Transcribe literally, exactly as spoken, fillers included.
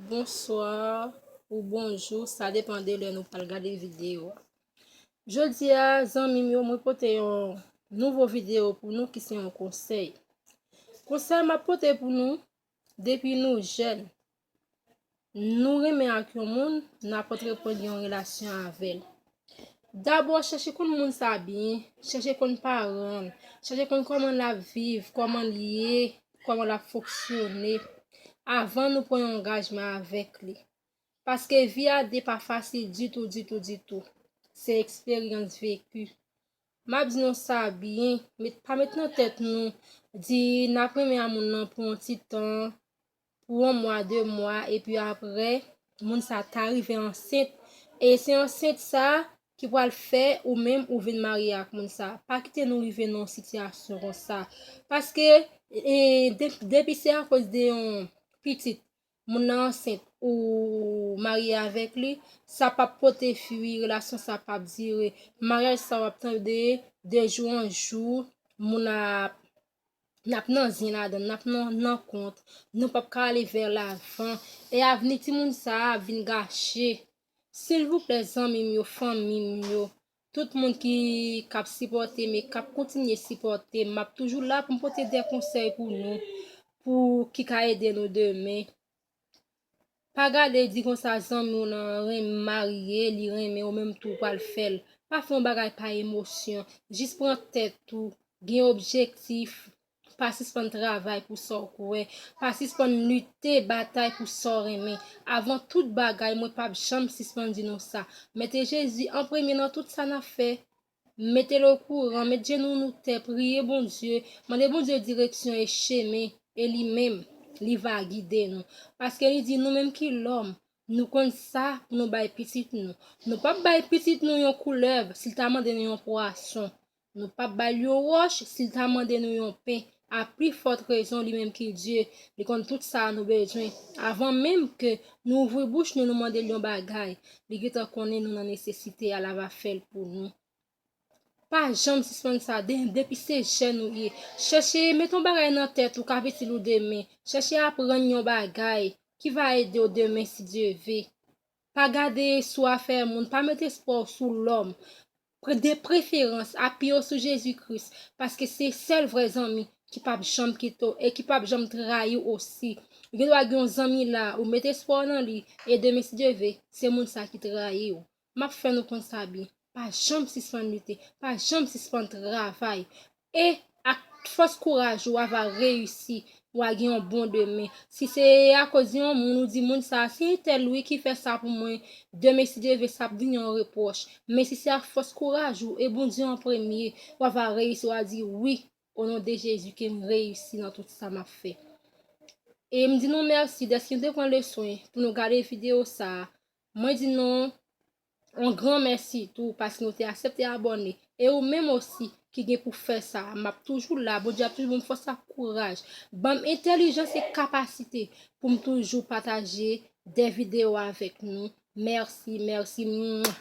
Bonswa ou bonjou, sa depann de lè nou pral gade videyo a. Jodi a, zanmi m yo, mwen pote yon nouvo videyo pou nou ki se yon konsèy. Konsèy m ap pote pou nou, depi nou jèn, nou renmen ak yon moun, n ap antreprann yon relasyon avè l. Dabò, chèche konn moun sa byen, chèche konn paran l, chèche konn kòman l ap viv, kòman l ye, kòman l ap fonksyone, avan nou pran yon angajman avèk li. Paske vi a de pa fasil ditou, ditou, ditou. Se eksperyans veki. M ap di nou sa byen, met, pa met nan tèt nou, di n ap renmen a moun nan pou yon ti tan, pou yon mwa, de mwa, epi apre, moun sa ta rive ansent. E se ansent sa ki pral fè ou menm ou vin marye ak moun sa. Pa kite nou rive nan yon sitiyasyon konsa. Paske, e, de-, depi se akoz de yon pitit, moun nan ansent ou marye avèk li, sa p ap pote fwi, relasyon sa p ap dire. Maryaj sa w ap tande, de jou an jou, moun ap n ap nan zen ladan, n ap nan, nan kont, nou p ap ka ale vè lavan, e avni timoun sa a ap vin gache. Silvouplè, zanmi m yo, fanmi m yo, tout moun ki, k ap sipòte m e k ap kontinye sipòte m, m ap toujou la pou m pote de konsèy pou nou, pou ki ka ede nou demen. Pa gade di konsa zanmi w nan ren-, marye, li renmen w, menm tou w pral fè l. Pa fè yon bagay pa emosyon. Jis pran tèt ou, gen objektif. Pa sispann travay pou sa w kwè. Pa sispann lite, batay pou sa w renmen. Avan tout bagay, mwen p ap janm sispann di nou sa. Mete Jezi an premye nan tout sa n ap fè. Mete l okouran, met jenou nou tè, priye Bondye, mande Bondye direksyon e chemen, e li menm, li va gide nou. Paske li di nou menm ki lòm, nou konn sa pou nou bay pitit nou. Nou p ap bay pitit nou yon koulèv si l ta mande nou yon pwason. Nou p ap bay l yon wòch si l ta mande nou yon pen. A pli fòt rezon, li menm ki Dye, li konn tout sa nou bezwen. Avan menm ke nou ouvri bouch nou, nou mande l yon bagay, li gentan konnen nou nan nesesite a, l ava fè l pou nou. Pa janm sispann sa, de-, depi se jèn ou ye. Chèche met yon bagay nan tèt ou k ap itil ou demen. Chèche aprann yon bagay ki va ede w demen si Dye ve. Pa gade sou afè moun, pa met espwa w sou lòm. Pre-, de preferans, apiye w sou Jezi Kris, paske se sèl vrè zanmi ki p ap janm kite w e ki p ap janm trayi w osi. Ou gen dwa gen yon zanmi la, ou met espwa w nan li, e demen si Dye ve, se moun sa ki trayi w. M ap fè nou konn sa byen. Pa janm sispann lite. Pa janm sispann travay. E ak fòs kouraj ou, w ava reyisi. W a gen yon bon demen. Si se akoz yon moun, ou di moun sa, se entèl wi ki fè sa pou mwen, demen si Dye ve, sa ap vin yon repwòch. Men si se ak fòs kouraj ou e Bondye an premye, w ava reyisi, w a di wi, o non de Jezi ke m reyisi nan tout sa m ap fè. E m di nou mèsi dèske nou te pran le swen pou nou gade videyo sa a. Mwen di nou yon gran mèsi tou paske nou te aksepte abòne. E ou menm osi ki gen pou fè sa, m ap toujou la. Bondye ap toujou ban m fòs ak kouraj. Ban m entèlijans e kapasite pou m toujou pataje de videyo avèk nou. Mèsi, mèsi. Mwah.